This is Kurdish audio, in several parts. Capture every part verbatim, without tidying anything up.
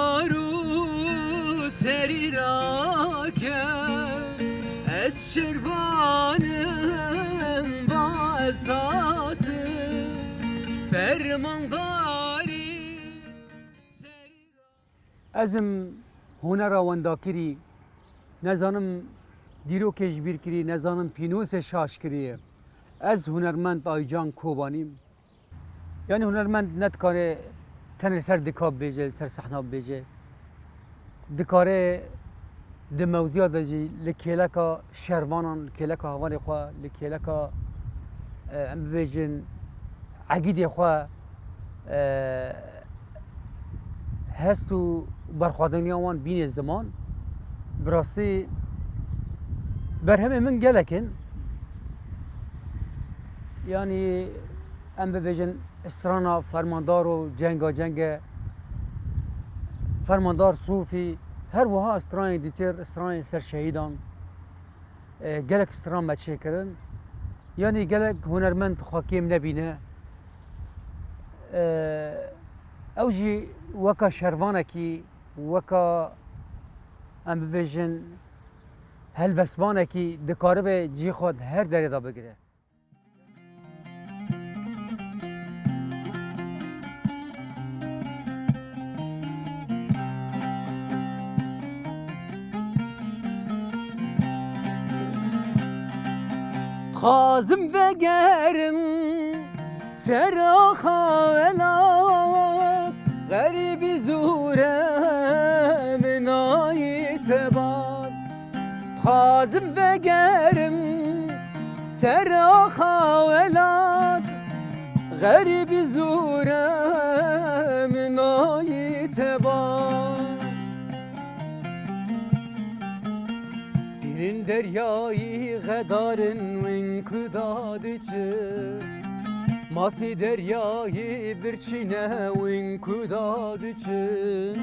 Aru serî rake, ez şervanim ba ez hatim, fermandarî serî ra- Ez im hunera wendakirî, nezanim dîrokê ji bîr kirî, nezanim pînosê şaş kirî. Ez hunermend Aycan Kobanî. Yanî hunermend ne dikare tenê li ser dika bibêje, li ser sehna bibêje. Dikare di mewziya de jî li kêleka şervanan, li kêleka hevalê xwe, li kêleka, e, em bibêjin, egîdê xwe, e, hest û berxwedaniya wan bîne ziman. Bi rastî berhemê min gelek in. Yanî em bibêjin strana Fermandar û Cenga Cenge, Fermandar Sûfî, her wiha stranên dîtir, stranên ser şehîdan, e, gelek stran me çêkirin. Yanî gelek hunermend xwe kêm nebîne. E, ew jî weka şervanekî, weka, em bibêjin, helbestvanekî dikaribe cihê xwe di her derê de bigire. Dixwazim vegerim ser axa welat, xerîbî zûre min ayî tebat. Dixwazim vegerim ser axa welat, xerîbî zûre min ayî tebat. Pîrin deryayî xedarin win ku da diçin. Masî deryayî birçîne win ku da diçin.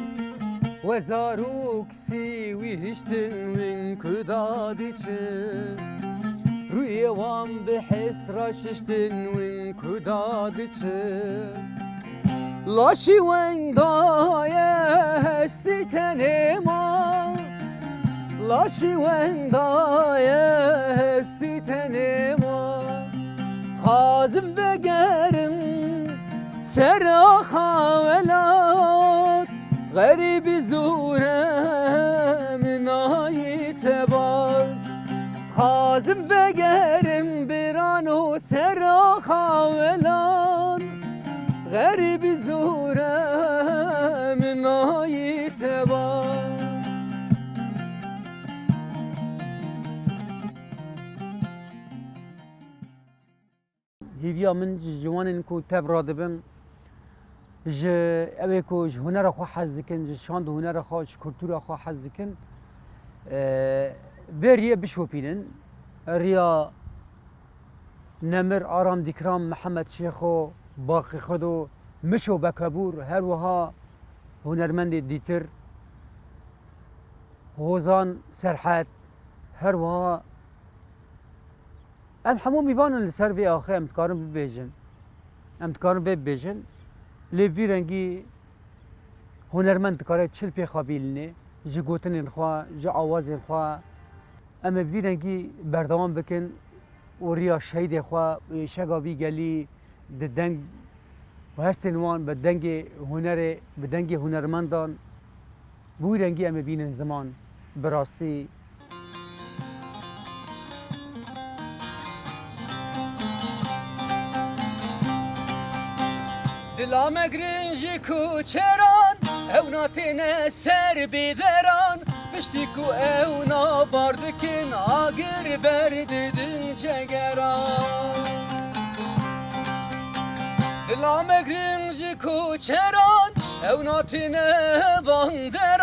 We zarok sî wî hiştin win ku da diçin. Rûyê wan bi hês re şiştin win ku da diçin. Laşî wenda ye hestî tenê ma. Laşî wenda ye hestî tenê ma. Dixwazim vegerim ser axa welat, xerîbî zûre min ayî tebat. Dixwazim vegerim birano ser axa welat, xerîbî zûre min ayî tebat. Hêviya min ji, ji wanên ku tev radibin, ji ew ê ku ji hunera xwe hez dikin, ji şand û hunera xwe, ji kultura xwe hez dikin, e, vê riyê bişopînin. Riya Nemir, Aram Dîkram, Mihemed Şêxo, Baqî Xwedo, Mişo Bekebûr, her wiha hunermendê dîtir, Hozan Serhed, her wiha Em hemû mîvan in li ser vê axê, em dikarin bibêjin. Em dikarin vê bibêjin. Lê vî rengî hunermend dikare çi li pêxa bîlinê, ji gotinên xwe, ji awazên xwe. Em ê bi vî rengî berdewam bikin û riya şehîdê xwe û êşega vî gelî di deng û hestên wan bi dengê hunerê, bi dengê hunermendan bi wî rengî em ê bînin ziman. Bi rastî. Dila me girin ji kuçeran, ew natêne ser bêderan, piştî ku ew nabar dikin, agir ber didin cegeran. Dila me girin ji koçeran, ew natîne van deran.